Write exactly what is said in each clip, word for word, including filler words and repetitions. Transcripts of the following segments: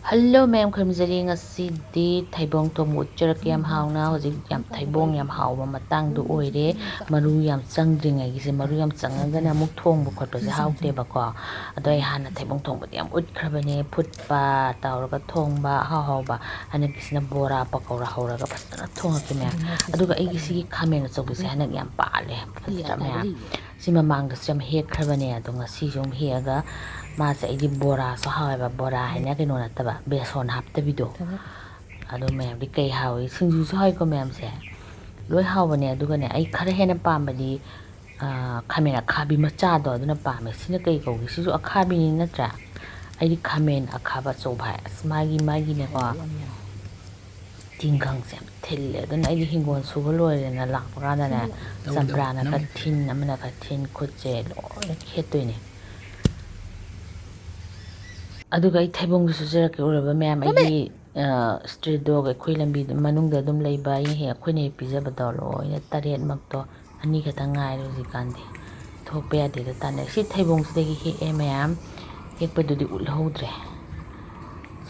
Hello ꯃꯌꯥꯝ, ꯈꯨꯔꯨꯝꯖꯔꯤ꯫ ꯉꯁꯤꯗꯤ ꯊꯩꯕꯣꯡ ꯊꯣꯡꯕ ꯎꯠꯆꯔꯛꯀꯦ ꯌꯥꯝ ꯍꯥꯎꯅ꯫ ꯍꯧꯖꯤꯛ ꯌꯥꯝ ꯊꯩꯕꯣꯡ ꯌꯥꯝ ꯍꯥꯎꯕ ꯃꯇꯥꯡꯗꯣ ꯑꯣꯏꯔꯦ꯫ ꯃꯔꯨ ꯌꯥꯝ ꯆꯪꯗ꯭ꯔꯤꯉꯩꯒꯤꯁꯦ, ꯃꯔꯨ ꯌꯥꯝ ꯆꯪꯉꯒꯅ ꯑꯃꯨꯛ ꯊꯣꯡꯕ ꯈꯣꯠꯄꯁꯦ ꯍꯥꯎꯇꯦꯕꯀꯣ꯫ ꯑꯗꯣ ꯑꯩ ꯍꯥꯟꯅ ꯊꯩꯕꯣꯡ ꯊꯣꯡꯕꯗꯤ ꯌꯥꯝ ꯎꯠꯈ꯭ꯔꯕꯅꯦ, ꯐꯨꯠꯄ ꯇꯧꯔꯒ ꯊꯣꯡꯕ ꯑꯍꯥꯎ ꯍꯥꯎꯕ꯫ ꯍꯟꯗꯛꯀꯤꯁꯤꯅ ꯕꯣꯔꯥ ꯄꯀꯧꯔꯥ ꯍꯧꯔꯒ ꯐꯖꯅ ꯊꯣꯡꯉꯛꯀꯦ ꯃꯌꯥꯝ꯫ ꯑꯗꯨꯒ ꯑꯩꯒꯤ ꯁꯤꯒꯤ ꯈꯥꯃꯦꯟ ꯑꯆꯧꯕꯁꯦ ꯍꯟꯗꯛ ꯌꯥꯝ ꯄꯥꯜꯂꯦ, ꯐꯖꯗ꯭ꯔꯥ ꯃꯌꯥꯝ? ꯁꯤ ꯃꯃꯥꯡꯗꯁꯨ ꯌꯥꯝ ꯍꯦꯛꯈ꯭ꯔꯕꯅꯦ, ꯑꯗꯣ ꯉꯁꯤꯁꯨ ꯑꯃꯨꯛ ꯍꯦꯛꯑꯒ, ꯃꯥꯁꯦ ꯑꯩꯗꯤ ꯕꯣꯔꯥꯁꯨ ꯍꯥꯎꯋꯦꯕ, ꯕꯣꯔꯥ ꯍꯥꯏꯅ ꯀꯩꯅꯣ ꯅꯠꯇꯕ, ꯕꯦꯁꯣꯟ ꯍꯥꯞꯇꯕꯤꯗꯣ꯫ ꯑꯗꯣ ꯃꯌꯥꯝꯗꯤ ꯀꯩ ꯍꯥꯎꯏ? ꯁꯤꯡꯖꯨꯁꯨ ꯍꯥꯎꯏꯀꯣ ꯃꯌꯥꯝꯁꯦ, ꯂꯣꯏ ꯍꯥꯎꯕꯅꯦ꯫ ꯑꯗꯨꯒꯅꯦ, ꯑꯩ ꯈꯔ ꯍꯦꯟꯅ ꯄꯥꯝꯕꯗꯤ, ꯑꯥ, ꯈꯥꯃꯦꯟ ꯑꯈꯥꯕꯤ ꯃꯆꯥꯗꯣ, ꯑꯗꯨꯅ ꯄꯥꯝꯃꯦ꯫ ꯁꯤꯅ ꯀꯩ ꯀꯧꯒꯦ? ꯁꯤꯁꯨ ꯑꯈꯥꯕꯤꯅꯤ ꯅꯠꯇ꯭ꯔꯥ? ꯑꯩꯗꯤ ꯈꯥꯃꯦꯟ ꯑꯈꯥꯕ ꯑꯆꯧꯕ ꯍꯥꯏ, ꯑꯁ, ꯃꯥꯒꯤ, ꯃꯥꯒꯤꯅꯦꯀꯣ, ꯇꯤꯡꯈꯪꯁꯦ ꯌꯥꯝ ꯊꯤꯜꯂꯦ꯫ ꯑꯗꯨꯅ ꯑꯩꯗꯤ ꯍꯤꯡꯒꯣꯜ ꯁꯨꯕ ꯂꯣꯏꯔꯦꯅ ꯂꯥꯛꯄ ꯀꯥꯟꯗꯅꯦ, ꯆꯝꯄ꯭ꯔꯥꯅ ꯈꯔ ꯊꯤꯟ, ꯑꯃꯅ ꯈꯔ ꯊꯤꯟ, ꯈꯨꯠꯁꯦ ꯂꯣꯏꯅ ꯈꯦꯠꯇꯣꯏꯅꯦ꯫ ꯑꯗꯨꯒ ꯑꯩ ꯊꯩꯕꯣꯡꯗꯨꯁꯨ ꯆꯨꯖꯔꯛꯀꯦ ꯎꯔꯕ ꯃꯌꯥꯝ, ꯑꯩꯒꯤ, ꯑ, street dog, ꯑꯩꯈꯣꯏ ꯂꯝꯕꯤ ꯃꯅꯨꯡꯗ ꯑꯗꯨꯝ ꯂꯩꯕ, ꯑꯩꯅ ꯍꯦꯛ, ꯑꯩꯈꯣꯏꯅ ꯍꯦꯛ ꯄꯤꯖꯕꯗꯣ ꯂꯣꯏꯅ ꯇꯔꯦꯠꯃꯛꯇꯣ, ꯑꯅꯤ ꯈꯛꯇꯪ ꯉꯥꯏꯔꯦ ꯍꯧꯖꯤꯛꯀꯥꯟꯗꯤ꯫ ꯊꯣꯛꯄ ꯌꯥꯗꯦꯗ ꯇꯥꯟꯅꯔꯦ꯫ ꯁꯤ ꯊꯩꯕꯣꯡꯁꯤꯗꯒꯤ ꯍꯦꯛꯑꯦ ꯃꯌꯥꯝ, ꯍꯦꯛꯄꯗꯨꯗꯤ ꯎꯠꯍꯧꯗ꯭ꯔꯦ꯫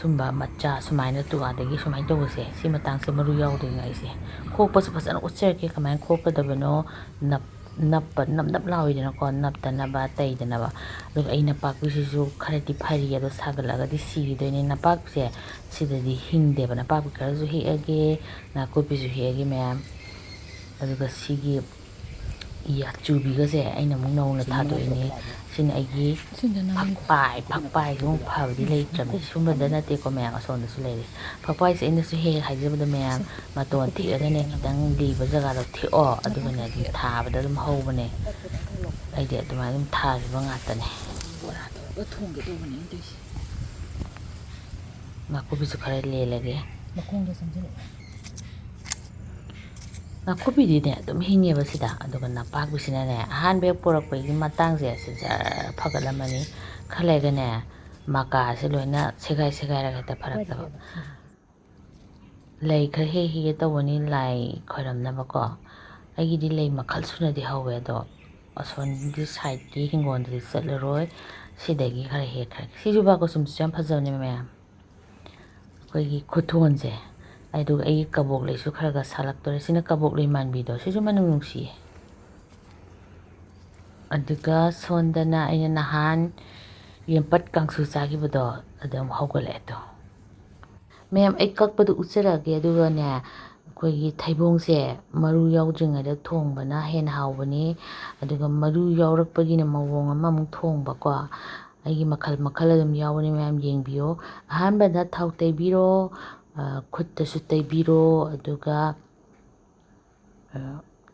ꯁꯨꯝꯕ ꯃꯆꯥ ꯁꯨꯃꯥꯏꯅ ꯇꯨ ꯑꯥꯗꯒꯤ ꯁꯨꯃꯥꯏꯅ ꯇꯧꯕꯁꯦ, ꯁꯤ ꯃꯇꯥꯡꯁꯦ ꯃꯔꯨ ꯌꯥꯎꯗꯣꯏꯅꯦ ꯑꯩꯁꯦ꯫ ꯈꯣꯛꯄꯁꯨ ꯐꯖꯅ ꯎꯠꯆꯔꯛꯀꯦ, ꯀꯃꯥꯏꯅ ꯈꯣꯛꯀꯗꯕꯅꯣ꯫ ꯅꯞ-, ꯅꯞꯄ, ꯅꯞ ꯅꯞ ꯂꯥꯎꯏꯗꯅꯀꯣ, ꯅꯞꯇꯅꯕ, ꯇꯩꯗꯅꯕ꯫ ꯑꯗꯨꯒ ꯑꯩ ꯅꯄꯥꯛꯄꯤꯁꯤꯁꯨ ꯈꯔꯗꯤ ꯐꯔꯤ, ꯑꯗꯣ ꯁꯥꯒꯠꯂꯛꯑꯒꯗꯤ ꯁꯤꯈꯤꯗꯣꯏꯅꯦ꯫ ꯅꯄꯥꯛꯄꯤꯁꯦ ꯁꯤꯗꯗꯤ ꯍꯤꯡꯗꯦꯕ꯫ ꯅꯄꯥꯛꯄꯤ ꯈꯔꯁꯨ ꯍꯦꯛꯑꯒꯦ, ꯅꯥꯀꯨꯞꯄꯤꯁꯨ ꯍꯦꯛꯑꯒꯦ ꯃꯌꯥꯝ꯫ ꯑꯗꯨꯒ ꯁꯤꯒꯤ ꯌꯥꯆꯨꯕꯤꯒꯁꯦ ꯑꯩꯅ ꯑꯃꯨꯛ ꯅꯧꯅ ꯊꯥꯗꯣꯛꯏꯅꯦ꯫ ꯁꯤꯅ ꯑꯩꯒꯤ ꯐꯛꯄꯥꯏ, ꯐꯛꯄꯥꯏꯁꯨ ꯑꯃꯨꯛ ꯐꯕꯗꯤ ꯂꯩꯇ꯭ꯔꯕꯅꯤ꯫ ꯁꯨꯝꯕꯗ ꯅꯠꯇꯦꯀꯣ ꯃꯌꯥꯝ, ꯑꯁꯣꯝꯗꯁꯨ ꯂꯩꯔꯦ꯫ ꯐꯛꯄꯥꯏꯁꯦ ꯑꯩꯅꯁꯨ ꯍꯦꯛ ꯍꯦꯛ ꯍꯥꯏꯖꯕꯗ ꯃꯌꯥꯝ, ꯃꯇꯣꯟ ꯊꯦꯛꯑꯒꯅꯦ ꯈꯤꯇꯪ ꯂꯤꯕ ꯖꯒꯥꯗꯣ ꯊꯦꯛꯑꯣ, ꯑꯗꯨꯒꯅꯦ ꯑꯗꯨꯝ ꯊꯥꯕꯗ ꯑꯗꯨꯝ ꯍꯧꯕꯅꯦ꯫ ꯑꯩꯗꯤ ꯑꯗꯨꯃꯥꯏꯅ ꯑꯗꯨꯝ ꯊꯥꯈꯤꯕ ꯉꯥꯛꯇꯅꯦ꯫ ꯕꯣꯔꯥ ꯇꯧꯔꯒ ꯊꯣꯡꯒꯦ ꯇꯧꯕꯅꯦ ꯑꯩꯅ ꯇꯧꯔꯤꯁꯦ꯫ ꯅꯥꯀꯨꯞꯄꯤꯁꯨ ꯈꯔ ꯂꯦꯜꯂꯒꯦ꯫ ꯃꯈꯣꯡꯗ ꯆꯪꯁꯤꯜꯂꯛꯑꯣ꯫ ꯅꯥꯀꯨꯞꯄꯤꯗꯤꯅꯦ ꯑꯗꯨꯝ ꯍꯤꯡꯉꯦꯕ ꯁꯤꯗ, ꯑꯗꯨꯒ ꯅꯄꯥꯛꯄꯤꯁꯤꯅꯅꯦ ꯑꯍꯥꯟꯕ ꯍꯦꯛ ꯄꯨꯔꯛꯄꯒꯤ ꯃꯇꯥꯡꯁꯦ ꯑꯁꯤ ꯖꯔ ꯐꯒꯠꯂꯝꯃꯅꯤ, ꯈꯔ ꯂꯩꯔꯒꯅꯦ ꯃꯀꯥꯁꯦ ꯂꯣꯏꯅ ꯁꯦꯒꯥꯏ ꯁꯦꯒꯥꯏꯔꯒ ꯍꯦꯛꯇ ꯐꯔꯛꯇꯕ꯫ ꯂꯩ ꯈꯔ ꯍꯦꯛ ꯍꯦꯛꯒꯦ ꯇꯧꯕꯅꯤ ꯂꯥꯏ ꯈꯣꯏꯔꯝꯅꯕꯀꯣ꯫ ꯑꯩꯒꯤꯗꯤ ꯂꯩ ꯃꯈꯜ ꯁꯨꯅꯗꯤ ꯍꯧꯋꯦ, ꯑꯗꯣ ꯑꯁꯣꯝꯒꯤ sideꯀꯤ ꯍꯤꯡꯒꯣꯜꯗꯗꯤ ꯆꯠꯂꯔꯣꯏ, ꯁꯤꯗꯒꯤ ꯈꯔ ꯍꯦꯛꯈ꯭ꯔꯒꯦ꯫ ꯁꯤꯁꯨ ꯕꯥꯀꯣꯁꯨꯝꯁꯤꯁꯨ ꯌꯥꯝ ꯐꯖꯕꯅꯦ ꯃꯌꯥꯝ꯫ ꯑꯩꯈꯣꯏꯒꯤ ꯈꯨꯊꯣꯟꯁꯦ꯫ ꯑꯗꯨꯒ ꯑꯩꯒꯤ ꯀꯕꯣꯛ ꯂꯩꯁꯨ ꯈꯔ ꯈꯔ ꯁꯥꯠꯂꯛꯇꯣꯔꯦ꯫ ꯁꯤꯅ ꯀꯕꯣꯛ ꯂꯩ ꯃꯥꯟꯕꯤꯗꯣ, ꯁꯤꯁꯨ ꯃꯅꯝ ꯅꯨꯡꯁꯤꯌꯦ꯫ ꯑꯗꯨꯒ ꯁꯣꯝꯗꯅ ꯑꯩꯅ ꯅꯍꯥꯟ ꯌꯦꯝꯄꯠ ꯀꯥꯡꯁꯨ ꯆꯥꯈꯤꯕꯗꯣ, ꯑꯗꯨ ꯑꯃꯨꯛ ꯍꯧꯒꯠꯂꯛꯑꯦ ꯇꯣ꯫ ꯃꯌꯥꯝ, ꯑꯩ ꯀꯛꯄꯗꯣ ꯎꯠꯆꯔꯛꯑꯒꯦ꯫ ꯑꯗꯨꯒꯅꯦ, ꯑꯩꯈꯣꯏꯒꯤ ꯊꯩꯕꯣꯡꯁꯦ ꯃꯔꯨ ꯌꯥꯎꯗ꯭ꯔꯤꯉꯩꯗ ꯊꯣꯡꯕꯅ ꯍꯦꯟꯅ ꯍꯥꯎꯕꯅꯤ꯫ ꯑꯗꯨꯒ ꯃꯔꯨ ꯌꯥꯎꯔꯛꯄꯒꯤꯅ ꯃꯑꯣꯡ ꯑꯃꯃꯨꯛ ꯊꯣꯡꯕꯀꯣ꯫ ꯑꯩꯒꯤ ꯃꯈꯜ ꯃꯈꯜ ꯑꯗꯨꯝ ꯌꯥꯎꯕꯅꯤ, ꯃꯌꯥꯝ ꯌꯦꯡꯕꯤꯌꯣ꯫ ꯑꯍꯥꯟꯕꯗ ꯊꯥꯎ ꯇꯩꯕꯤꯔꯣ, ꯑ, ꯈꯨꯠꯇꯁꯨ ꯇꯩꯕꯤꯔꯣ, ꯑꯗꯨꯒ, ꯑ,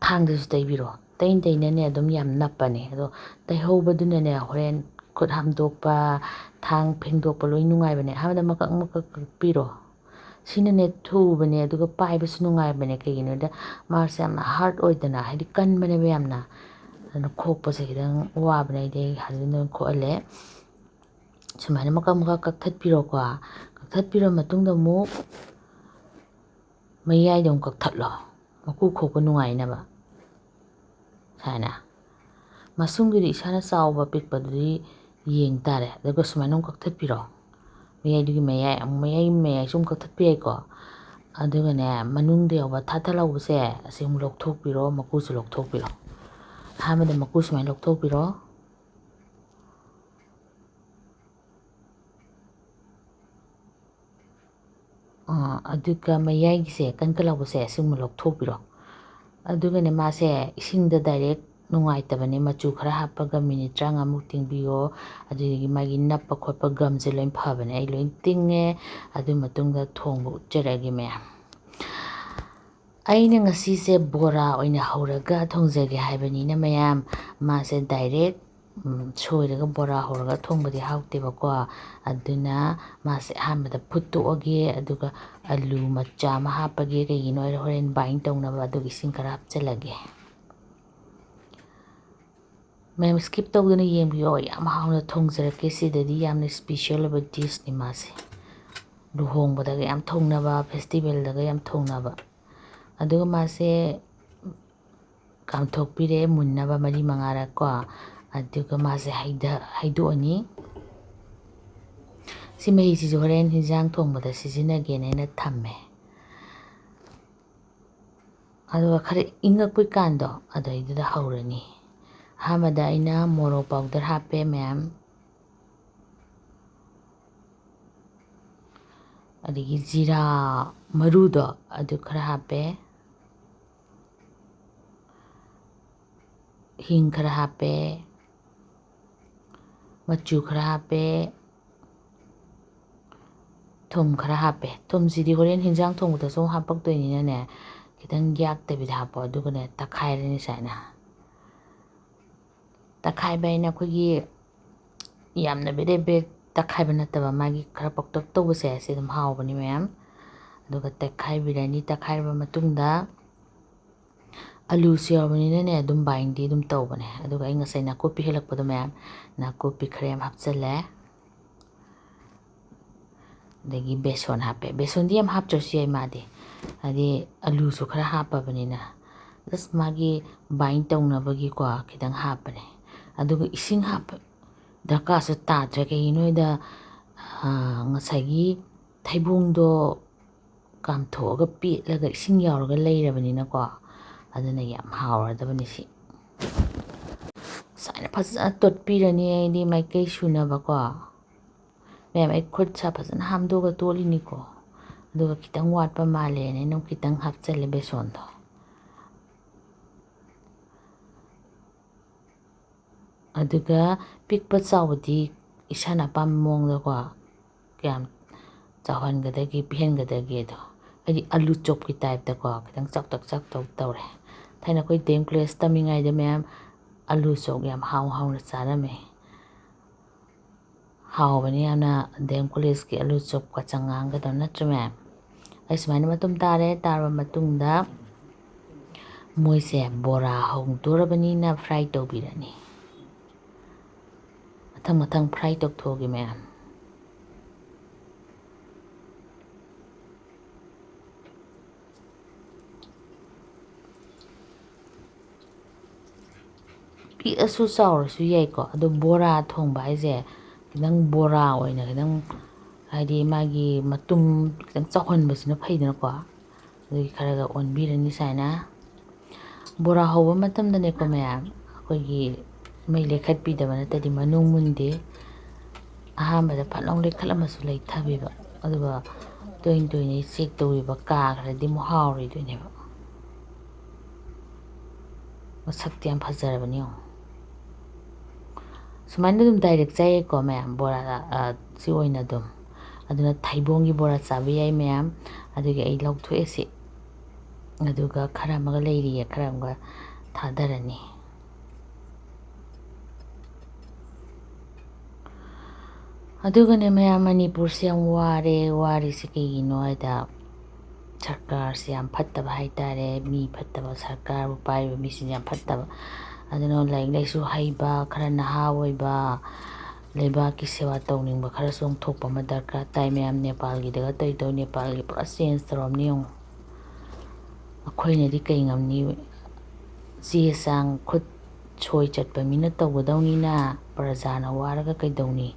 ꯊꯥꯡꯗꯁꯨ ꯇꯩꯕꯤꯔꯣ꯫ ꯇꯩꯅ ꯇꯩꯅꯅꯦ ꯑꯗꯨꯝ ꯌꯥꯝ ꯅꯞꯄꯅꯦ꯫ ꯑꯗꯣ ꯇꯩꯍꯧꯕꯗꯨꯅꯅꯦ ꯍꯣꯔꯦꯟ ꯈꯨꯠ ꯍꯥꯝꯗꯣꯛꯄ, ꯊꯥꯡ ꯐꯦꯡꯗꯣꯛꯄ ꯂꯣꯏ ꯅꯨꯡꯉꯥꯏꯕꯅꯦ꯫ ꯑꯍꯥꯟꯕꯗ ꯃꯀꯛ ꯃꯀꯛ ꯀꯛꯄꯤꯔꯣ꯫ ꯁꯤꯅꯅꯦ ꯊꯨꯕꯅꯦ, ꯑꯗꯨꯒ ꯄꯥꯏꯕꯁꯨ ꯅꯨꯡꯉꯥꯏꯕꯅꯦ꯫ ꯀꯩꯒꯤꯅꯣꯗ ꯃꯥꯁꯦ ꯌꯥꯝꯅ hard ꯑꯣꯏꯗꯅ, ꯍꯥꯏꯗꯤ ꯀꯟꯕꯅꯦꯕ ꯌꯥꯝꯅ꯫ ꯑꯗꯨꯅ ꯈꯣꯛꯄꯁꯦ ꯈꯤꯇꯪ ꯋꯥꯕꯅꯦ꯫ ꯑꯩꯗꯤ ꯑꯩ ꯍꯧꯖꯤꯛ ꯑꯗꯨꯝ ꯈꯣꯛꯍꯜꯂꯦ꯫ ꯁꯨꯃꯥꯏꯅ ꯃꯀꯛ ꯃꯀꯛ ꯀꯛꯊꯠꯄꯤꯔꯣꯀꯣ꯫ ꯀꯛꯊꯠꯄꯤꯔ ꯃꯇꯨꯡꯗ ꯑꯃꯨꯛ ꯃꯌꯥꯏꯗ ꯑꯃꯨꯛ ꯀꯛꯊꯠꯂꯣ, ꯃꯀꯨ ꯈꯣꯛꯄ ꯅꯨꯡꯉꯥꯏꯅꯕ꯫ ꯁꯨꯃꯥꯏꯅ꯫ ꯃꯁꯨꯡꯒꯤꯗꯤ ꯏꯁꯥꯅ ꯆꯥꯎꯕ ꯄꯤꯛꯄꯗꯨꯗꯤ ꯌꯦꯡ ꯇꯥꯔꯦ꯫ ꯑꯗꯨꯒ ꯁꯨꯃꯥꯏꯅ ꯑꯃꯨꯛ ꯀꯛꯊꯠꯄꯤꯔꯣ꯫ ꯃꯌꯥꯏꯗꯨꯒꯤ ꯃꯌꯥꯏ, ꯑꯃꯨꯛ ꯃꯌꯥꯏ ꯃꯌꯥꯏꯁꯨ ꯑꯃꯨꯛ ꯀꯛꯊꯠꯄ ꯌꯥꯏꯀꯣ꯫ ꯑꯗꯨꯒꯅꯦ, ꯃꯅꯨꯡꯗ ꯌꯥꯎꯕ ꯊꯥ ꯊꯥ ꯂꯥꯎꯕꯁꯦ, ꯑꯁꯤ ꯑꯃꯨꯛ ꯂꯧꯊꯣꯛꯄꯤꯔꯣ, ꯃꯀꯨꯁꯨ ꯂꯧꯊꯣꯛꯄꯤꯔꯣ꯫ ꯑꯍꯥꯟꯕꯗ ꯃꯀꯨ ꯁꯨꯃꯥꯏꯅ ꯂꯧꯊꯣꯛꯄꯤꯔꯣ꯫ ꯑꯥ, ꯑꯗꯨꯒ ꯃꯌꯥꯏꯒꯤꯁꯦ, ꯀꯟ ꯀꯟ ꯂꯥꯎꯕꯁꯦ, ꯑꯁꯤꯒꯨꯝꯕ ꯂꯧꯊꯣꯛꯄꯤꯔꯣ꯫ ꯑꯗꯨꯒꯅꯦ, ꯃꯥꯁꯦ ꯏꯁꯤꯡꯗ direct ꯅꯨꯡꯉꯥꯏꯇꯕꯅꯦ꯫ ꯃꯆꯨ ꯈꯔ ꯍꯥꯞꯄꯒ ꯃꯤꯅꯤꯠ ꯇꯔꯥꯃꯉꯥꯃꯨꯛ ꯇꯤꯡꯕꯤꯌꯣ꯫ ꯑꯗꯨꯗꯒꯤ ꯃꯥꯒꯤ ꯅꯞꯄ ꯈꯣꯠꯄ ꯒꯝꯁꯦ ꯂꯣꯏ ꯐꯕꯅꯦ꯫ ꯑꯩ ꯂꯣꯏ ꯇꯤꯡꯉꯦ꯫ ꯑꯗꯨ ꯃꯇꯨꯡꯗ ꯊꯣꯡꯕ ꯎꯠꯆꯔꯒꯦ ꯃꯌꯥꯝ꯫ ꯑꯩꯅ ꯉꯁꯤꯁꯦ ꯕꯣꯔꯥ ꯑꯣꯏꯅ ꯍꯧꯔꯒ ꯊꯣꯡꯖꯒꯦ ꯍꯥꯏꯕꯅꯤꯅ ꯃꯌꯥꯝ, ꯃꯥꯁꯦ direct, ꯎꯝ, ꯁꯣꯏꯔꯒ ꯕꯣꯔꯥ ꯍꯧꯔꯒ ꯊꯣꯡꯕꯗꯤ ꯍꯥꯎꯇꯦꯕꯀꯣ꯫ ꯑꯗꯨꯅ ꯃꯥꯁꯦ ꯑꯍꯥꯟꯕꯗ ꯐꯨꯠꯇꯣꯛꯑꯒꯦ, ꯑꯗꯨꯒ ꯑꯂꯨ ꯃꯆꯥ ꯑꯃ ꯍꯥꯞꯄꯒꯦ꯫ ꯀꯩꯒꯤꯅꯣ ꯍꯥꯏꯔ ꯍꯣꯔꯦꯟ bind ꯇꯧꯅꯕ꯫ ꯑꯗꯨꯒ ꯏꯁꯤꯡ ꯈꯔ ꯍꯥꯞꯆꯤꯜꯂꯒꯦ꯫ ꯃꯌꯥꯝ skip ꯇꯧꯗꯅ ꯌꯦꯡꯕꯤꯌꯣ, ꯌꯥꯝ ꯍꯥꯎꯅ ꯊꯣꯡꯖꯔꯛꯀꯦ꯫ ꯁꯤꯗꯗꯤ ꯌꯥꯝꯅ special ꯑꯣꯏꯕ dishꯅꯤ ꯃꯥꯁꯦ꯫ ꯂꯨꯍꯣꯡꯕꯗꯒ ꯌꯥꯝ ꯊꯣꯡꯅꯕ, festivalꯗꯒ ꯌꯥꯝ ꯊꯣꯡꯅꯕ꯫ ꯑꯗꯨꯒ ꯃꯥꯁꯦ ꯀꯥꯝꯊꯣꯛꯄꯤꯔꯦ ꯃꯨꯟꯅꯕ ꯃꯔꯤ ꯃꯉꯥꯔꯛ ꯀꯣ꯫ ꯑꯗꯨꯒ ꯃꯥꯁꯦ ꯍꯩꯗ-, ꯍꯩꯗꯣꯛꯑꯅꯤ꯫ ꯁꯤ ꯃꯍꯤꯁꯤꯁꯨ ꯍꯣꯔꯦꯟ ꯍꯤꯟꯖꯥꯡ ꯊꯣꯡꯕꯗ ꯁꯤꯖꯤꯟꯅꯒꯦꯅ ꯑꯩꯅ ꯊꯝꯃꯦ꯫ ꯑꯗꯨꯒ ꯈꯔ ꯏꯪꯉꯛꯄꯩ ꯀꯥꯟꯗꯣ ꯑꯗꯩꯗꯨꯗ ꯍꯧꯔꯅꯤ꯫ ꯑꯍꯥꯟꯕꯗ ꯑꯩꯅ ꯃꯣꯔꯣꯛ powder ꯍꯥꯞꯄꯦ ꯃꯌꯥꯝ, ꯑꯗꯒꯤ ꯖꯤꯔꯥ ꯃꯔꯨꯗꯣ ꯑꯗꯨ ꯈꯔ ꯍꯥꯞꯄꯦ, ꯍꯤꯡ ꯈꯔ ꯍꯥꯞꯄꯦ, ꯃꯆꯨ ꯈꯔ ꯍꯥꯞꯄꯦ, ꯊꯨꯝ ꯈꯔ ꯍꯥꯞꯄꯦ꯫ ꯊꯨꯝꯁꯤꯗꯤ ꯍꯣꯔꯦꯟ ꯍꯤꯟꯖꯥꯡ ꯊꯣꯡꯕꯗꯁꯨ ꯑꯃꯨꯛ ꯍꯥꯞꯄꯛꯇꯣꯏꯅꯤꯅꯅꯦ, ꯈꯤꯇꯪ ꯌꯥꯛꯇꯕꯤꯗ ꯍꯥꯞꯄꯣ꯫ ꯑꯗꯨꯒꯅꯦ, ꯇꯛꯈꯥꯏꯔꯅꯤ ꯁꯨꯃꯥꯏꯅ꯫ ꯇꯛꯈꯥꯏꯕ ꯍꯥꯏꯅ ꯑꯩꯈꯣꯏꯒꯤ ꯌꯥꯝꯅ ꯕꯦꯗꯦ ꯕꯦꯗ ꯇꯛꯈꯥꯏꯕ ꯅꯠꯇꯕ, ꯃꯥꯒꯤ ꯈꯔ ꯄꯣꯛꯇꯛ ꯇꯧꯕꯁꯦ, ꯁꯤ ꯑꯗꯨꯝ ꯍꯥꯎꯕꯅꯤ ꯃꯌꯥꯝ꯫ ꯑꯗꯨꯒ ꯇꯛꯈꯥꯏꯕꯤꯔꯅꯤ꯫ ꯇꯛꯈꯥꯏꯔꯕ ꯃꯇꯨꯡꯗ ꯑꯂꯨꯁꯨ ꯌꯥꯎꯕꯅꯤꯅꯅꯦ, ꯑꯗꯨꯝ bindꯗꯤ ꯑꯗꯨꯝ ꯇꯧꯕꯅꯦ꯫ ꯑꯗꯨꯒ ꯑꯩ ꯉꯁꯥꯏ ꯅꯥꯀꯨꯞꯄꯤ ꯍꯦꯛꯂꯛꯄꯗꯣ ꯃꯌꯥꯝ, ꯅꯥꯀꯨꯞꯄꯤ ꯈꯔ ꯌꯥꯝ ꯍꯥꯞꯆꯜꯂꯦ꯫ ꯑꯗꯒꯤ ꯕꯦꯁꯣꯟ ꯍꯥꯞꯄꯦ꯫ ꯕꯦꯁꯣꯟꯗꯤ ꯌꯥꯝ ꯍꯥꯞꯇ꯭ꯔꯁꯨ ꯌꯥꯏ ꯃꯥꯗꯤ, ꯍꯥꯏꯗꯤ ꯑꯂꯨꯁꯨ ꯈꯔ ꯍꯥꯞꯄꯕꯅꯤꯅ꯫ Just ꯃꯥꯒꯤ bind ꯇꯧꯅꯕꯒꯤꯀꯣ ꯈꯤꯇꯪ ꯍꯥꯞꯄꯅꯦ꯫ ꯑꯗꯨꯒ ꯏꯁꯤꯡ ꯍꯥꯞꯄ ꯗꯔꯀꯥꯔꯁꯨ ꯇꯥꯗ꯭ꯔꯦ꯫ ꯀꯩꯒꯤꯅꯣ ꯍꯥꯏꯗ, ꯑꯥ, ꯉꯁꯥꯏꯒꯤ ꯊꯩꯕꯣꯡꯗꯣ ꯀꯥꯝꯊꯣꯛꯑꯒ ꯄꯦꯠꯂꯒ ꯏꯁꯤꯡ ꯌꯥꯎꯔꯒ ꯂꯩꯔꯕꯅꯤꯅꯀꯣ, ꯑꯗꯨꯅ ꯌꯥꯝ ꯍꯥꯎꯔꯗꯕꯅꯤ ꯁꯤ꯫ ꯁꯨꯃꯥꯏꯅ ꯐꯖꯅ ꯇꯣꯠꯄꯤꯔꯅꯤ ꯑꯩꯗꯤ ꯃꯥꯏꯀꯩ ꯁꯨꯅꯕꯀꯣ꯫ ꯃꯌꯥꯝ, ꯑꯩ ꯈꯨꯠ ꯁꯥ ꯐꯖꯅ ꯍꯥꯝꯗꯣꯛꯑꯒ ꯇꯣꯠꯂꯤꯅꯤꯀꯣ꯫ ꯑꯗꯨꯒ ꯈꯤꯇꯪ ꯋꯥꯠꯄ ꯃꯥꯜꯂꯦꯅ ꯑꯩꯅ ꯑꯃꯨꯛ ꯈꯤꯇꯪ ꯍꯥꯞꯆꯜꯂꯦ ꯕꯦꯁꯣꯟꯗꯣ꯫ ꯑꯗꯨꯒ ꯄꯤꯛꯄ ꯆꯥꯎꯕꯗꯤ ꯏꯁꯥꯅ ꯑꯄꯥꯝꯕ ꯃꯑꯣꯡꯗꯀꯣ, ꯀꯌꯥꯝ ꯆꯥꯎꯍꯟꯒꯗꯒꯦ, ꯄꯤꯛꯍꯟꯒꯗꯒꯦꯗꯣ꯫ ꯑꯩꯗꯤ ꯑꯂꯨ ꯆꯣꯞꯀꯤ typeꯇꯀꯣ, ꯈꯤꯇꯪ ꯆꯥꯎꯇꯛ ꯆꯥꯎꯇꯛ ꯇꯧꯔꯦ꯫ ꯊꯥꯏꯅ ꯑꯩꯈꯣꯏ D M College ꯇꯝꯃꯤꯉꯩꯗ ꯃꯌꯥꯝ ꯑꯂꯨ ꯆꯣꯞ ꯌꯥꯝ ꯍꯥꯎ ꯍꯥꯎꯅ ꯆꯥꯔꯝꯃꯦ꯫ ꯍꯥꯎꯕꯅꯤ ꯌꯥꯝꯅ D M Collegeꯀꯤ ꯑꯂꯨ ꯆꯣꯞꯀ ꯆꯉꯥꯡꯒꯗꯣ, ꯅꯠꯇ꯭ꯔ ꯃꯌꯥꯝ? ꯑꯩ ꯁꯨꯃꯥꯏꯅ ꯃꯇꯨꯝ ꯇꯥꯔꯦ꯫ ꯇꯥꯔꯕ ꯃꯇꯨꯡꯗ ꯃꯣꯏꯁꯦ ꯕꯣꯔꯥ ꯍꯧꯗꯣꯔꯕꯅꯤꯅ fry ꯇꯧꯕꯤꯔꯅꯤ꯫ ꯃꯊꯪ ꯃꯊꯪ fry ꯇꯧꯊꯣꯛꯑꯒꯦ ꯃꯌꯥꯝ꯫ ꯄꯤꯛꯑꯁꯨ ꯆꯥꯎꯔꯁꯨ ꯌꯥꯏꯀꯣ꯫ ꯑꯗꯣ ꯕꯣꯔꯥ ꯊꯣꯡꯕ ꯍꯥꯏꯁꯦ ꯈꯤꯇꯪ ꯕꯣꯔꯥ ꯑꯣꯏꯅ ꯈꯤꯇꯪ ꯍꯥꯏꯗꯤ ꯃꯥꯒꯤ ꯃꯇꯨꯝ ꯈꯤꯇꯪ ꯆꯥꯎꯍꯟꯕꯁꯤꯅ ꯐꯩꯗꯅꯀꯣ꯫ ꯑꯗꯨꯒꯤ ꯈꯔꯒ ꯑꯣꯟꯕꯤꯔꯅꯤ ꯁꯨꯃꯥꯏꯅ꯫ ꯕꯣꯔꯥ ꯍꯧꯕ ꯃꯇꯝꯗꯅꯦꯀꯣ ꯃꯌꯥꯝ, ꯑꯩꯈꯣꯏꯒꯤ ꯃꯩ ꯂꯩꯈꯠꯄꯤꯗꯕ ꯅꯠꯇ꯭ꯔꯗꯤ ꯃꯅꯨꯡ ꯃꯨꯟꯗꯦ꯫ ꯑꯍꯥꯟꯕꯗ ꯐꯠ ꯂꯥꯎ ꯂꯩꯈꯠꯂꯝꯃꯁꯨ ꯂꯩꯊꯕꯤꯕ, ꯑꯗꯨꯒ ꯇꯣꯏꯅ ꯇꯣꯏꯅ ꯆꯦꯛ ꯇꯧꯕꯤꯕ, ꯀꯥꯈ꯭ꯔꯗꯤ ꯑꯃꯨꯛ ꯍꯥꯎꯔꯣꯏꯗꯣꯏꯅꯦꯕ꯫ ꯃꯁꯛꯇꯤ ꯌꯥꯝ ꯐꯖꯔꯕꯅꯤ ꯌꯦꯡꯉꯣ꯫ ꯁꯨꯃꯥꯏꯅ ꯑꯗꯨꯝ ꯗꯥꯏꯔꯦꯛ ꯆꯥꯏꯌꯦꯀꯣ ꯃꯌꯥꯝ, ꯕꯣꯔꯥ, ꯑ, ꯁꯤ ꯑꯣꯏꯅ ꯑꯗꯨꯝ꯫ ꯑꯗꯨꯅ ꯊꯩꯕꯣꯡꯒꯤ ꯕꯣꯔꯥ ꯆꯥꯕ ꯌꯥꯏ ꯃꯌꯥꯝ꯫ ꯑꯗꯨꯒꯤ ꯑꯩ ꯂꯧꯊꯣꯛꯑꯦ ꯁꯤ꯫ ꯑꯗꯨꯒ ꯈꯔ ꯑꯃꯒ ꯂꯩꯔꯤꯌꯦ, ꯈꯔ ꯑꯃꯒ ꯊꯥꯗꯔꯅꯤ꯫ ꯑꯗꯨꯒꯅꯦ ꯃꯌꯥꯝ, ꯃꯅꯤꯄꯨꯔꯁꯦ ꯌꯥꯝ ꯋꯥꯔꯦ꯫ ꯋꯥꯔꯤꯁꯦ ꯀꯩꯒꯤꯅꯣ ꯍꯥꯏꯗ, ꯁꯔꯀꯥꯔꯁꯦ ꯌꯥꯝ ꯐꯠꯇꯕ ꯍꯥꯏꯇꯥꯔꯦ꯫ ꯃꯤ ꯐꯠꯇꯕ, ꯁꯔꯀꯥꯔꯕꯨ ꯄꯥꯏꯔꯤꯕ ꯃꯤꯁꯤꯡꯁꯦ ꯌꯥꯝ ꯐꯠꯇꯕ꯫ ꯑꯗꯨꯅ ꯂꯥꯏꯔꯤꯛ ꯂꯥꯏꯁꯨ ꯍꯩꯕ, ꯈꯔ ꯅꯍꯥ ꯑꯣꯏꯕ, ꯂꯩꯕꯥꯛꯀꯤ ꯁꯦꯕꯥ ꯇꯧꯅꯤꯡꯕ ꯈꯔ ꯆꯣꯡꯊꯣꯛꯄ ꯑꯃ ꯗꯔꯀꯥꯔ ꯇꯥꯏ ꯃꯌꯥꯝ꯫ ꯅꯦꯄꯥꯜꯒꯤꯗꯒ ꯇꯧꯔꯤꯗꯣ, ꯅꯦꯄꯥꯜꯒꯤ ꯄꯨꯔꯥ ꯆꯦꯟꯖ ꯇꯧꯔꯝꯅꯤ ꯌꯦꯡꯉꯣ꯫ ꯑꯩꯈꯣꯏꯅꯗꯤ ꯀꯩ ꯉꯝꯅꯤ? ꯆꯦ ꯆꯥꯡ ꯈꯨꯠ ꯁꯣꯏ ꯆꯠꯄ ꯃꯤꯅ ꯇꯧꯒꯗꯧꯅꯤꯅ ꯄ꯭ꯔꯖꯥꯅ ꯋꯥꯔꯒ ꯀꯩꯗꯧꯅꯤ?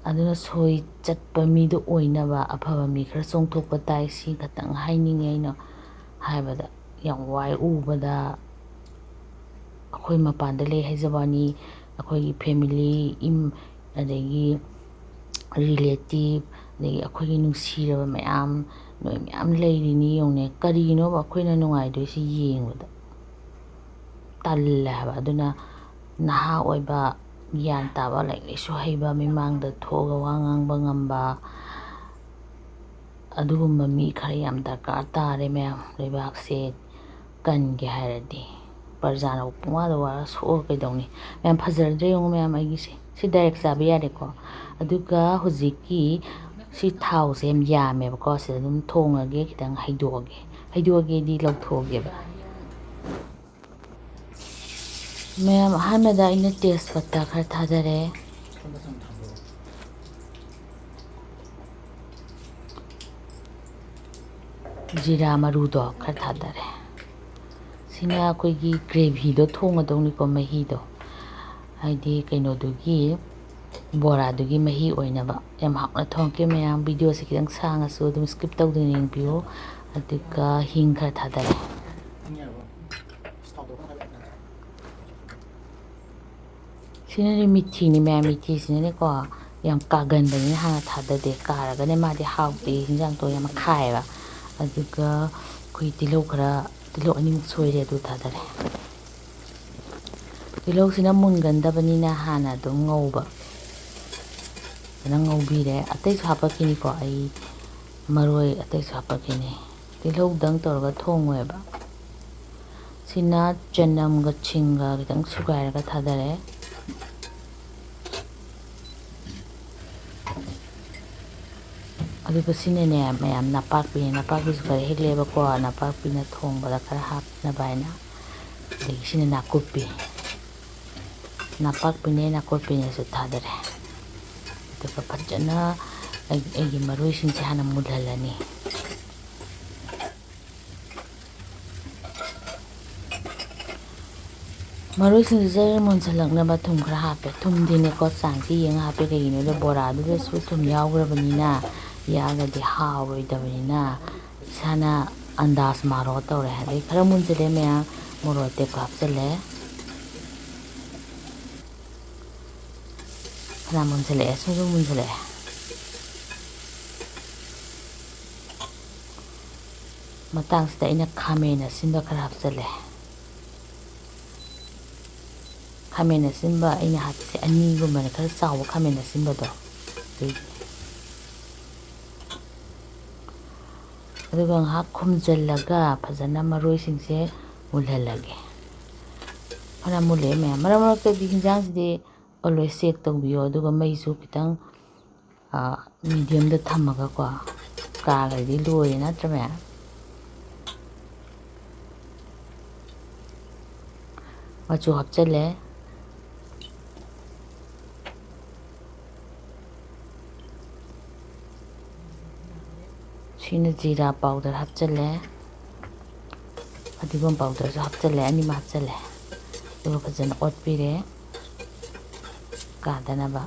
ꯑꯗꯨꯅ ꯁꯣꯏ ꯆꯠꯄ ꯃꯤꯗꯣ ꯑꯣꯏꯅꯕ ꯑꯐꯕ ꯃꯤ ꯈꯔ ꯆꯣꯡꯊꯣꯛꯄ ꯇꯥꯏ꯫ ꯁꯤ ꯈꯛꯇꯪ ꯍꯥꯏꯅꯤꯡꯉꯦ ꯑꯩꯅ ꯍꯥꯏꯕꯗ꯫ ꯌꯥꯝ ꯋꯥꯏ ꯎꯕꯗ꯫ ꯑꯩꯈꯣꯏ ꯃꯄꯥꯟꯗ ꯂꯩ ꯍꯥꯏꯖꯕ ꯋꯥꯅꯤ, ꯑꯩꯈꯣꯏꯒꯤ ꯐꯦꯃꯤꯂꯤ, ꯏꯝ-, ꯑꯗꯒꯤ ꯔꯤꯂꯦꯇꯤꯚ, ꯑꯗꯒꯤ ꯑꯩꯈꯣꯏꯒꯤ ꯅꯨꯡꯁꯤꯔꯕ ꯃꯌꯥꯝ, ꯅꯣꯏ ꯃꯌꯥꯝ ꯂꯩꯔꯤꯅꯤ ꯌꯦꯡꯉꯨꯅꯦ꯫ ꯀꯔꯤꯅꯣꯕ ꯑꯩꯈꯣꯏꯅ ꯅꯨꯡꯉꯥꯏꯗꯣꯏꯁꯤ ꯌꯦꯡꯕꯗ? ꯇꯜꯂꯦ ꯍꯥꯏꯕ꯫ ꯑꯗꯨꯅ ꯅꯍꯥ ꯑꯣꯏꯕ, ꯒ꯭ꯌꯥꯟ ꯇꯥꯕ, ꯂꯥꯏꯔꯤꯛ ꯂꯥꯏꯁꯨ ꯍꯩꯕ, ꯃꯤꯃꯥꯡꯗ ꯊꯣꯛꯑꯒ ꯋꯥ ꯉꯥꯡꯕ ꯉꯝꯕ, ꯑꯗꯨꯒꯨꯝꯕ ꯃꯤ ꯈꯔ ꯌꯥꯝ ꯗꯔꯀꯥꯔ ꯇꯥꯔꯦ ꯃꯌꯥꯝ꯫ ꯂꯩꯕꯥꯛꯁꯦ ꯀꯟꯒꯦ ꯍꯥꯏꯔꯗꯤ ꯄ꯭ꯔꯖꯥꯅ ꯄꯨꯡꯋꯥꯗ ꯋꯥꯔ ꯁꯣꯛꯑꯒ ꯀꯩꯗꯧꯅꯤ? ꯃꯌꯥꯝ, ꯐꯖꯔꯗ꯭ꯔꯥ ꯌꯦꯡꯉꯨ ꯃꯌꯥꯝ ꯑꯩꯒꯤꯁꯦ꯫ ꯁꯤ ꯗꯥꯏꯔꯦꯛ ꯆꯥꯕ ꯌꯥꯔꯦꯀꯣ꯫ ꯑꯗꯨꯒ ꯍꯧꯖꯤꯛꯀꯤ ꯁꯤ ꯊꯥꯎꯁꯦ ꯌꯥꯝ ꯌꯥꯝꯃꯦꯕꯀꯣ꯫ ꯁꯤꯗ ꯑꯗꯨꯝ ꯊꯣꯡꯉꯒꯦ, ꯈꯤꯇꯪ ꯍꯩꯗꯣꯛꯑꯒꯦ꯫ ꯍꯩꯗꯣꯛꯑꯒꯦꯗꯤ ꯂꯧꯊꯣꯛꯑꯒꯦꯕ꯫ ꯃꯌꯥꯝ, ꯑꯍꯥꯟꯕꯗ ꯑꯩꯅ ꯇꯦꯖꯄꯇꯥ ꯈꯔ ꯊꯥꯗꯔꯦ꯫ ꯖꯤꯔꯥ ꯃꯔꯨꯗꯣ ꯈꯔ ꯊꯥꯗꯔꯦ꯫ ꯁꯤꯅ ꯑꯩꯈꯣꯏꯒꯤ ꯒ꯭ꯔꯦꯚꯤꯗꯣ ꯊꯣꯡꯒꯗꯧꯅꯤꯀꯣ, ꯃꯍꯤꯗꯣ꯫ ꯍꯥꯏꯗꯤ ꯀꯩꯅꯣꯗꯨꯒꯤ, ꯕꯣꯔꯥꯗꯨꯒꯤ ꯃꯍꯤ ꯑꯣꯏꯅꯕ꯫ ꯌꯥꯝ ꯍꯥꯎꯅ ꯊꯣꯡꯉꯛꯀꯦ ꯃꯌꯥꯝ꯫ ꯚꯤꯗꯤꯑꯣꯁꯦ ꯈꯤꯇꯪ ꯁꯥꯡꯉꯁꯨ ꯑꯗꯨꯝ skip ꯇꯧꯗꯅ ꯌꯦꯡꯕꯤꯌꯨ꯫ ꯑꯗꯨꯒ ꯍꯤꯡ ꯈꯔ ꯊꯥꯗꯔꯦ꯫ ꯁꯤꯅꯅꯦ ꯃꯤꯊꯤꯅꯤ ꯃꯌꯥꯝ, ꯃꯤꯊꯤꯁꯤꯅꯅꯦꯀꯣ ꯌꯥꯝ ꯀꯥꯒꯟꯕꯅꯤꯅ ꯍꯥꯟꯅ ꯊꯥꯗꯗꯦ꯫ ꯀꯥꯔꯒꯅꯦ ꯃꯥꯗꯤ ꯍꯥꯎꯇꯦ, ꯍꯤꯟꯖꯥꯡꯗꯣ ꯌꯥꯝ ꯈꯥꯏꯌꯦꯕ꯫ ꯑꯗꯨꯒ ꯑꯩꯈꯣꯏ ꯇꯤꯜꯍꯧ ꯈꯔ, ꯇꯤꯜꯍꯧ ꯑꯅꯤꯃꯨꯛ ꯁꯣꯏꯔꯦ, ꯑꯗꯨ ꯊꯥꯗꯔꯦ꯫ ꯇꯤꯜꯍꯧꯁꯤꯅ ꯃꯨꯟꯒꯟꯗꯕꯅꯤꯅ ꯍꯥꯟꯅ ꯑꯗꯨꯝ ꯉꯧꯕ, ꯐꯖꯅ ꯉꯧꯕꯤꯔꯦ꯫ ꯑꯇꯩꯁꯨ ꯍꯥꯄꯛꯈꯤꯅꯤꯀꯣ, ꯑꯩ ꯃꯔꯣꯏ ꯑꯇꯩꯁꯨ ꯍꯥꯄꯛꯈꯤꯅꯤ꯫ ꯇꯤꯜꯍꯧꯗꯪ ꯇꯧꯔꯒ ꯊꯣꯡꯉꯣꯏꯕ꯫ ꯁꯤꯅ ꯆꯅꯝꯒ ꯁꯤꯡꯒ ꯈꯤꯇꯪ ꯁꯨꯒꯥꯏꯔꯒ ꯊꯥꯗꯔꯦ꯫ ꯑꯗꯨꯒ ꯁꯤꯅꯅꯦ ꯃꯌꯥꯝ ꯅꯄꯥꯛꯄꯤꯅꯦ, ꯅꯄꯥꯛꯄꯤꯁꯨ ꯈꯔ ꯍꯦꯛꯂꯦꯕꯀꯣ, ꯅꯄꯥꯛꯄꯤꯅ ꯊꯣꯡꯕꯗ ꯈꯔ ꯍꯥꯞꯅꯕ ꯍꯥꯏꯅ꯫ ꯑꯗꯒꯤ ꯁꯤꯅ ꯅꯥꯀꯨꯞꯄꯤ, ꯅꯄꯥꯛꯄꯤꯅꯦ ꯅꯥꯀꯨꯞꯄꯤꯅꯦꯁꯨ ꯊꯥꯗꯔꯦ꯫ ꯑꯗꯨꯒ ꯐꯖꯅ ꯑꯩ-, ꯑꯩꯒꯤ ꯃꯔꯣꯏꯁꯤꯡꯁꯦ ꯍꯥꯟꯅ ꯃꯨꯜꯍꯜꯂꯅꯤ꯫ ꯃꯔꯣꯏꯁꯤꯡꯁꯦ ꯖꯔ ꯃꯨꯟꯁꯤꯜꯂꯛꯅꯕ ꯊꯨꯝ ꯈꯔ ꯍꯥꯞꯄꯦ꯫ ꯊꯨꯝꯗꯤꯅꯦꯀꯣ ꯆꯥꯡꯁꯤ ꯌꯦꯡꯉ ꯍꯥꯞꯄꯦ, ꯀꯩꯒꯤꯅꯣꯗ ꯕꯣꯔꯥꯗꯨꯗꯁꯨ ꯊꯨꯝ ꯌꯥꯎꯈ꯭ꯔꯕꯅꯤꯅ, ꯌꯥꯛꯑꯒꯗꯤ ꯍꯥꯎꯔꯣꯏꯗꯕꯅꯤꯅ ꯏꯁꯥꯅ ꯑꯟꯗꯥꯖ ꯃꯥꯔꯣ ꯇꯧꯔꯦ꯫ ꯑꯗꯩ ꯈꯔ ꯃꯨꯟꯁꯤꯜꯂꯦ ꯃꯌꯥꯝ, ꯃꯣꯔꯣꯛ ꯑꯇꯦꯛꯄ ꯍꯥꯞꯆꯤꯜꯂꯦ꯫ ꯐꯅꯌꯥꯝ ꯃꯨꯟꯁꯤꯜꯂꯛꯑꯦ, ꯁꯨꯝ ꯁꯨꯝ ꯃꯨꯟꯁꯤꯜꯂꯛꯑꯦ꯫ ꯃꯇꯥꯡꯁꯤꯗ ꯑꯩꯅ ꯈꯥꯃꯦꯟ ꯑꯁꯤꯟꯕ ꯈꯔ ꯍꯥꯞꯆꯤꯜꯂꯦ꯫ ꯈꯥꯃꯦꯟ ꯑꯁꯤꯟꯕ ꯑꯩꯅ ꯍꯥꯞꯄꯤꯁꯦ ꯑꯅꯤꯒꯨꯝꯕꯅꯦ, ꯈꯔ ꯆꯥꯎꯕ ꯈꯥꯃꯦꯟ ꯑꯁꯤꯟꯕꯗꯣ, ꯑꯗꯨꯒꯤ꯫ ꯑꯗꯨꯒ ꯉꯥꯏꯍꯥꯛ ꯈꯨꯝꯖꯤꯜꯂꯒ ꯐꯖꯅ ꯃꯔꯣꯏꯁꯤꯡꯁꯦ ꯃꯨꯜꯍꯜꯂꯒꯦ꯫ ꯐꯅ ꯃꯨꯜꯂꯛꯑꯦ ꯃꯌꯥꯝ꯫ ꯃꯔꯛ ꯃꯔꯛꯇꯗꯤ ꯍꯤꯟꯖꯥꯡꯁꯤꯗꯤ always check ꯇꯧꯕꯤꯌꯣ, ꯑꯗꯨꯒ ꯃꯩꯁꯨ ꯈꯤꯇꯪ, ꯑ, mediumꯗ ꯊꯝꯃꯒꯀꯣ꯫ ꯀꯥꯈ꯭ꯔꯗꯤ ꯂꯣꯏꯔꯦ ꯅꯠꯇ꯭ꯔ ꯃꯌꯥꯝ? ꯃꯆꯨ ꯍꯥꯞꯆꯜꯂꯦ꯫ ꯁꯤꯅ ꯖꯤꯔꯥ powder ꯍꯥꯞꯆꯜꯂꯦ, ꯐꯗꯤꯒꯣꯝ powderꯁꯨ ꯍꯥꯞꯆꯜꯂꯦ, ꯑꯅꯤꯃꯛ ꯍꯥꯞꯆꯜꯂꯦ꯫ ꯑꯗꯨꯒ ꯐꯖꯅ ꯑꯣꯠꯄꯤꯔꯦ꯫ ꯀꯥꯗꯅꯕ꯫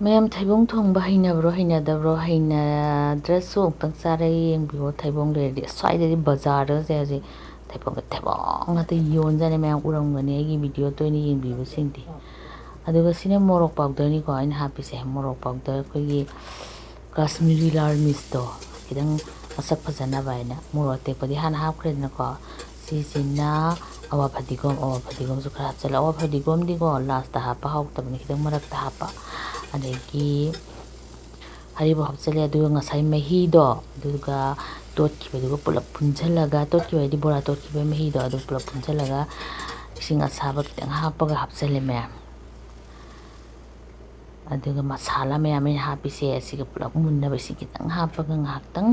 ꯃꯌꯥꯝ ꯊꯩꯕꯣꯡ ꯊꯣꯡꯕ ꯍꯩꯅꯕ꯭ꯔꯣ, ꯍꯩꯅꯗꯕ꯭ꯔꯣ? ꯍꯩꯅꯗ꯭ꯔꯁꯨ ꯑꯃꯨꯛꯇꯪ ꯆꯥꯔꯒ ꯌꯦꯡꯕꯤꯌꯣ꯫ ꯊꯩꯕꯣꯡ ꯂꯩꯔꯗꯤ, ꯑꯁ꯭ꯋꯥꯏꯗꯗꯤ ꯕꯖꯥꯔꯗꯁꯦ ꯍꯧꯖꯤꯛ ꯊꯩꯕꯣꯡꯒ ꯊꯩꯕꯣꯡ ꯉꯥꯛꯇ ꯌꯣꯟꯖꯥꯠꯅꯤ꯫ ꯃꯌꯥꯝ ꯎꯔꯝꯒꯅꯤ ꯑꯩꯒꯤ ꯚꯤꯗꯤꯑꯣ ꯇꯣꯏꯅ ꯌꯦꯡꯕꯤꯕꯁꯤꯡꯗꯤ꯫ ꯑꯗꯨꯒ ꯁꯤꯅ ꯃꯣꯔꯣꯛ ꯄꯥꯎꯗꯔꯅꯤꯀꯣ ꯑꯩꯅ ꯍꯥꯞꯄꯤꯁꯦ꯫ ꯃꯣꯔꯣꯛ ꯄꯥꯎꯗꯔ ꯑꯩꯈꯣꯏꯒꯤ ꯀꯥꯁꯃꯤꯔꯤ ꯂꯥꯜ ꯃꯤꯔꯆꯇꯣ, ꯈꯤꯇꯪ ꯃꯁꯛ ꯐꯖꯅꯕ ꯍꯥꯏꯅ꯫ ꯃꯣꯔꯣꯛ ꯑꯇꯦꯛꯄꯗꯤ ꯍꯥꯟꯅ ꯍꯥꯞꯈ꯭ꯔꯦꯗꯅꯀꯣ꯫ ꯁꯤꯁꯤꯅ ꯑꯋꯥ ꯐꯗꯤꯒꯣꯝ, ꯑꯋꯥ ꯐꯗꯤꯒꯣꯝꯁꯨ ꯈꯔ ꯍꯥꯞꯆꯤꯜꯂꯦ꯫ ꯑꯋꯥ ꯐꯗꯤꯒꯣꯝꯗꯤꯀꯣ ꯂꯥꯁꯇ ꯍꯥꯞꯄ ꯍꯥꯎꯇꯕꯅꯤ, ꯈꯤꯇꯪ ꯃꯔꯛꯇ ꯍꯥꯞꯄ꯫ ꯑꯗꯒꯤ ꯍꯔꯤꯕꯣꯞ ꯍꯥꯞꯆꯤꯜꯂꯦ꯫ ꯑꯗꯨꯒ ꯉꯁꯥꯏ ꯃꯍꯤꯗꯣ, ꯑꯗꯨꯒ ꯇꯣꯠꯈꯤꯕꯗꯨꯒ ꯄꯨꯂꯞ ꯄꯨꯟꯁꯤꯜꯂꯒ, ꯇꯣꯠꯈꯤꯕ ꯍꯥꯏꯗꯤ ꯕꯣꯔꯥ ꯇꯣꯠꯈꯤꯕ ꯃꯍꯤꯗꯣ, ꯑꯗꯨ ꯄꯨꯂꯞ ꯄꯨꯟꯁꯤꯜꯂꯒ ꯏꯁꯤꯡ ꯑꯁꯥꯕ ꯈꯤꯇꯪ ꯍꯥꯞꯄꯒ ꯍꯥꯞꯆꯤꯜꯂꯦ ꯃꯌꯥꯝ꯫ ꯑꯗꯨꯒ ꯃꯁꯥꯂꯥ ꯃꯌꯥꯝ ꯑꯩꯅ ꯍꯥꯞꯄꯤꯁꯦ ꯑꯁꯤꯒ ꯄꯨꯂꯞ ꯃꯨꯟꯅꯕ ꯏꯁꯤꯡ ꯈꯤꯇꯪ ꯍꯥꯞꯄꯒ ꯉꯥꯏꯍꯥꯛꯇꯪ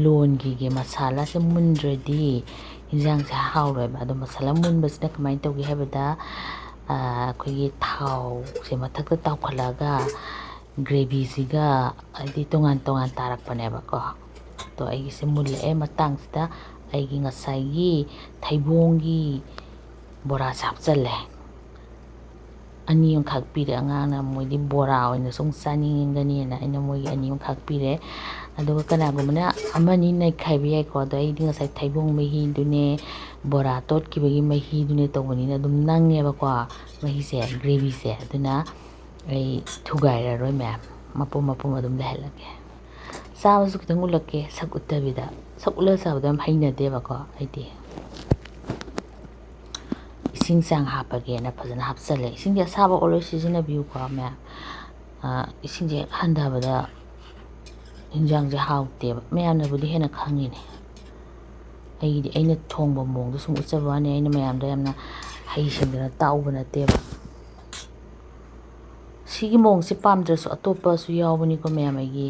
ꯂꯣꯟꯈꯤꯒꯦ꯫ ꯃꯁꯥꯂꯥꯁꯦ ꯃꯨꯟꯗ꯭ꯔꯗꯤ ꯌꯦꯟꯁꯥꯡꯁꯦ ꯍꯥꯎꯔꯣꯏꯕ꯫ ꯑꯗꯣ ꯃꯁꯥꯂꯥ ꯃꯨꯟꯕꯁꯤꯅ ꯀꯃꯥꯏꯅ ꯇꯧꯒꯦ ꯍꯥꯏꯕꯗ, ꯑꯩꯈꯣꯏꯒꯤ ꯊꯥꯎꯁꯦ ꯃꯊꯛꯇ ꯇꯥꯎꯈꯠꯂꯛꯑꯒ ꯒ꯭ꯔꯦꯚꯤꯁꯤꯒ ꯍꯥꯏꯗꯤ ꯇꯣꯉꯥꯟ ꯇꯣꯉꯥꯟ ꯇꯥꯔꯛꯄꯅꯦꯕꯀꯣ꯫ ꯑꯗꯣ ꯑꯩꯒꯤꯁꯦ ꯃꯨꯜꯂꯛꯑꯦ꯫ ꯃꯇꯥꯡꯁꯤꯗ ꯑꯩꯒꯤ ꯉꯁꯥꯏꯒꯤ ꯊꯩꯕꯣꯡꯒꯤ ꯕꯣꯔꯥꯁꯦ ꯍꯥꯞꯆꯜꯂꯦ꯫ ꯑꯅꯤ ꯑꯃꯈꯛ ꯄꯤꯔꯦ꯫ ꯑꯉꯥꯡꯅ ꯃꯣꯏꯗꯤ ꯕꯣꯔꯥ ꯑꯣꯏꯅ ꯁꯨꯝ ꯆꯥꯅꯤꯡꯒꯅꯤꯅ ꯑꯩꯅ ꯃꯣꯏꯒꯤ ꯑꯅꯤ ꯑꯃꯈꯛ ꯄꯤꯔꯦ꯫ ꯑꯗꯨꯒ ꯀꯅꯥꯒꯨꯝꯕꯅ ꯑꯃꯅꯤ ꯅꯩꯈꯥꯏꯕ ꯌꯥꯏꯀꯣ꯫ ꯑꯗꯣ ꯑꯩꯗꯤ ꯉꯁꯥꯏ ꯊꯩꯕꯣꯡ ꯃꯍꯤꯗꯨꯅꯦ ꯕꯣꯔꯥ ꯇꯣꯠꯈꯤꯕꯒꯤ ꯃꯍꯤꯗꯨꯅꯦ ꯇꯧꯕꯅꯤꯅ ꯑꯗꯨꯝ ꯅꯪꯉꯦꯕꯀꯣ ꯃꯍꯤꯁꯦ, ꯒ꯭ꯔꯦꯚꯤꯁꯦ꯫ ꯑꯗꯨꯅ ꯑꯩ ꯊꯨꯒꯥꯏꯔꯔꯣꯏ ꯃꯌꯥꯝ, ꯃꯄꯨꯝ ꯃꯄꯨꯝ ꯑꯗꯨꯝ ꯂꯩꯍꯜꯂꯒꯦ꯫ ꯆꯥꯕꯁꯨ ꯈꯤꯇꯪ ꯎꯠꯂꯛꯀꯦ, ꯁꯛ ꯎꯠꯇꯕꯤꯗ꯫ ꯁꯛ ꯎꯠꯂꯒ ꯆꯥꯕꯗꯣ ꯌꯥꯝ ꯍꯩꯅꯗꯦꯕꯀꯣ ꯑꯩꯗꯤ꯫ ꯏꯁꯤꯡ ꯆꯥꯡ ꯍꯥꯞꯄꯒꯦꯅ ꯐꯖꯅ ꯍꯥꯞꯆꯜꯂꯦ꯫ ꯏꯁꯤꯡꯁꯦ ꯑꯁꯥꯕ ꯑꯣꯜꯂꯣꯏ ꯁꯤꯖꯤꯟꯅꯕꯤꯌꯨꯀꯣ ꯃꯌꯥꯝ꯫ ꯏꯁꯤꯡꯁꯦ ꯍꯦꯛ ꯍꯟꯊꯕꯗ ꯏꯟꯖꯥꯡꯁꯦ ꯍꯥꯎꯇꯦꯕ꯫ ꯃꯌꯥꯝꯅꯕꯨꯗꯤ ꯍꯦꯟꯅ ꯈꯪꯉꯤꯅꯦ꯫ ꯑꯩꯒꯤꯗꯤ ꯑꯩꯅ ꯊꯣꯡꯕ ꯃꯑꯣꯡꯗꯣ ꯁꯨꯝ ꯎꯠꯆꯕ ꯋꯥꯅꯤ꯫ ꯑꯩꯅ ꯃꯌꯥꯝꯗ ꯌꯥꯝꯅ ꯍꯩꯁꯤꯡꯗꯅ ꯇꯥꯛꯎꯕ ꯅꯠꯇꯦꯕ꯫ ꯁꯤꯒꯤ ꯃꯑꯣꯡꯁꯦ ꯄꯥꯝꯗ꯭ꯔꯁꯨ ꯑꯇꯣꯞꯄꯁꯨ ꯌꯥꯎꯕꯅꯤꯀꯣ ꯃꯌꯥꯝ꯫ ꯑꯩꯒꯤ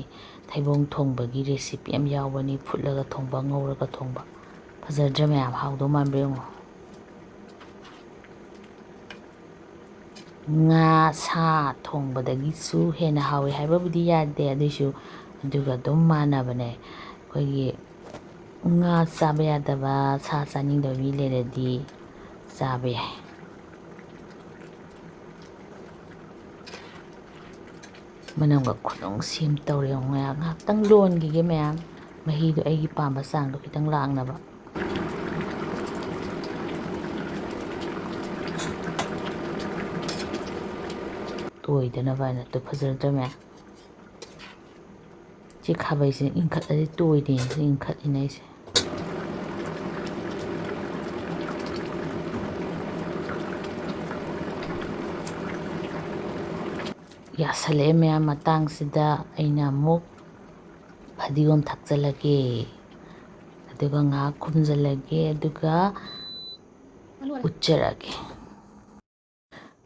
ꯊꯩꯕꯣꯡ ꯊꯣꯡꯕꯒꯤ recipe ꯑꯃ ꯌꯥꯎꯕꯅꯤ, ꯐꯨꯠꯂꯒ ꯊꯣꯡꯕ, ꯉꯧꯔꯒ ꯊꯣꯡꯕ꯫ ꯐꯖꯗ꯭ꯔꯥ ꯃꯌꯥꯝ? ꯍꯥꯎꯗꯧ ꯃꯥꯟꯕ꯭ꯔꯥ ꯌꯦꯡꯉꯣ꯫ ꯉꯥ, ꯁꯥ ꯊꯣꯡꯕꯗꯒꯤꯁꯨ ꯍꯦꯟꯅ ꯍꯥꯎꯋꯤ ꯍꯥꯏꯕꯕꯨꯗꯤ ꯌꯥꯗꯦ, ꯑꯗꯨꯏꯁꯨ ꯑꯗꯨꯒ ꯑꯗꯨꯝ ꯃꯥꯟꯅꯕꯅꯦ꯫ ꯑꯩꯈꯣꯏꯒꯤ ꯉꯥ ꯆꯥꯕ ꯌꯥꯗꯕ, ꯁꯥ ꯆꯥꯅꯤꯡꯗꯕ ꯃꯤ ꯂꯩꯔꯗꯤ ꯆꯥꯕ ꯌꯥꯏ꯫ ꯃꯅꯝꯒ ꯈꯨꯅꯨꯡꯁꯤ ꯑꯃ ꯇꯧꯔꯦ꯫ ꯌꯦꯡꯉꯨ, ꯉꯥꯏꯍꯥꯛ ꯉꯥꯏꯍꯥꯛꯇꯪ ꯂꯣꯟꯈꯤꯒꯦ ꯃꯌꯥꯝ, ꯃꯍꯤꯗꯣ ꯑꯩꯒꯤ ꯄꯥꯝꯕ ꯆꯥꯡꯗꯣ ꯈꯤꯇꯪ ꯂꯥꯡꯅꯕ꯫ ꯇꯣꯏꯗꯅꯕ ꯍꯥꯏꯅ꯫ ꯇꯨ, ꯐꯖꯔꯗ꯭ꯔꯥ ꯃꯌꯥꯝ? ꯁꯤ ꯈꯥꯕꯩꯁꯤꯅ ꯏꯟꯈꯠꯂꯗꯤ ꯇꯣꯏꯗꯦ, ꯁꯤ ꯏꯟꯈꯠꯂꯤꯅꯦ ꯑꯩꯁꯦ꯫ ꯌꯥꯁꯜꯂꯛꯑꯦ ꯃꯌꯥꯝ꯫ ꯃꯇꯥꯡꯁꯤꯗ ꯑꯩꯅ ꯑꯃꯨꯛ ꯐꯗꯤꯒꯣꯝ ꯊꯥꯛꯆꯜꯂꯒꯦ, ꯑꯗꯨꯒ ꯉꯥꯏꯍꯥꯛ ꯈꯨꯝꯖꯜꯂꯒꯦ, ꯑꯗꯨꯒ ꯎꯠꯆꯔꯛꯑꯒꯦ꯫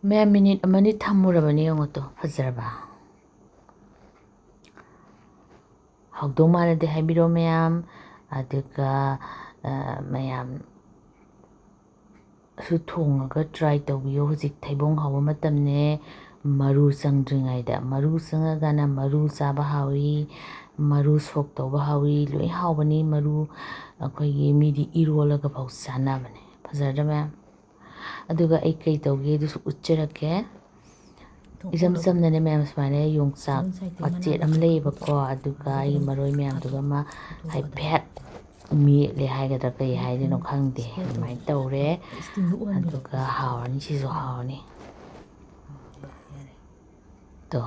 ꯃꯌꯥꯝ, ꯃꯤꯅꯤꯠ ꯑꯃꯅꯤ ꯊꯝꯃꯨꯔꯕꯅꯦ, ꯌꯦꯡꯉꯣ ꯇꯣ, ꯐꯖꯔꯕ? ꯍꯥꯎꯗꯧ ꯃꯥꯜꯂꯗꯤ ꯍꯥꯏꯕꯤꯔꯣ ꯃꯌꯥꯝ, ꯑꯗꯨꯒ, ꯑ, ꯃꯌꯥꯝ ꯁꯨ ꯊꯣꯡꯉꯒ try ꯇꯧꯕꯤꯌꯨ꯫ ꯍꯧꯖꯤꯛ ꯊꯩꯕꯣꯡ ꯍꯧꯕ ꯃꯇꯝꯅꯦ꯫ ꯃꯔꯨ ꯆꯪꯗ꯭ꯔꯤꯉꯩꯗ, ꯃꯔꯨ ꯆꯪꯉꯒꯅ ꯃꯔꯨ ꯆꯥꯕ ꯍꯥꯎꯏ, ꯃꯔꯨ ꯁꯣꯛ ꯇꯧꯕ ꯍꯥꯎꯏ, ꯂꯣꯏ ꯍꯥꯎꯕꯅꯤ꯫ ꯃꯔꯨ ꯑꯩꯈꯣꯏꯒꯤ ꯃꯤꯗꯤ ꯏꯔꯣꯜꯂꯒ ꯐꯥꯎ ꯆꯥꯅꯕꯅꯦ꯫ ꯐꯖꯗ꯭ꯔꯥ ꯃꯌꯥꯝ? ꯑꯗꯨꯒ ꯑꯩ ꯀꯩ ꯇꯧꯒꯦ ꯑꯗꯨꯁꯨ ꯎꯠꯆꯔꯛꯀꯦ꯫ ꯏꯆꯝ ꯆꯝꯅꯅꯦ ꯃꯌꯥꯝ, ꯁꯨꯃꯥꯏꯅ ꯌꯣꯡꯆꯥꯛ ꯃꯆꯦꯠ ꯑꯃ ꯂꯩꯌꯦꯕꯀꯣ, ꯑꯗꯨꯒ ꯑꯩꯒꯤ ꯃꯔꯣꯏ ꯃꯌꯥꯝꯗꯨꯒ ꯑꯃ ꯍꯥꯏꯐꯦꯠ ꯃꯦꯠꯂꯦ ꯍꯥꯏꯒꯗ꯭ꯔꯥ ꯀꯩ ꯍꯥꯏꯗꯣꯏꯅꯣ ꯈꯪꯗꯦ, ꯑꯗꯨꯃꯥꯏꯅ ꯇꯧꯔꯦ꯫ ꯑꯗꯨꯒ ꯍꯥꯎꯔꯅꯤ, ꯁꯤꯁꯨ ꯍꯥꯎꯔꯅꯤ꯫ ꯇꯣ,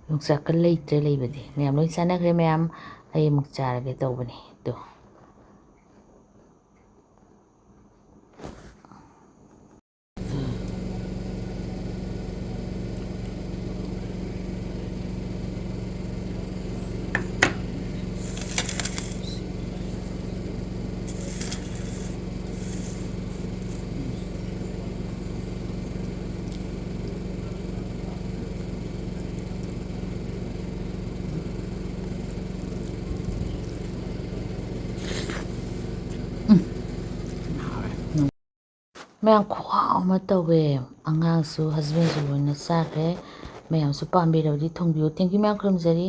ꯌꯣꯡꯆꯥꯛꯀ ꯂꯩꯇ꯭ꯔꯦ ꯂꯩꯕꯗꯤ, ꯃꯌꯥꯝ ꯂꯣꯏ ꯆꯥꯅꯈ꯭ꯔꯦ ꯃꯌꯥꯝ, ꯑꯩ ꯑꯃꯨꯛ ꯆꯥꯔꯒꯦ ꯇꯧꯕꯅꯤ꯫ ꯇꯣ꯫ ꯃꯌꯥꯝ, ꯈꯨꯍꯥꯎ ꯑꯃ ꯇꯧꯋꯦ꯫ ꯑꯉꯥꯡꯁꯨ, husbandꯁꯨ ꯂꯣꯏꯅ ꯆꯥꯈ꯭ꯔꯦ꯫ ꯃꯌꯥꯝꯁꯨ ꯄꯥꯝꯕꯤꯔꯕꯗꯤ ꯊꯣꯡꯕꯤꯌꯨ꯫ Thank you ꯃꯌꯥꯝ, ꯈꯨꯔꯨꯝꯖꯔꯤ꯫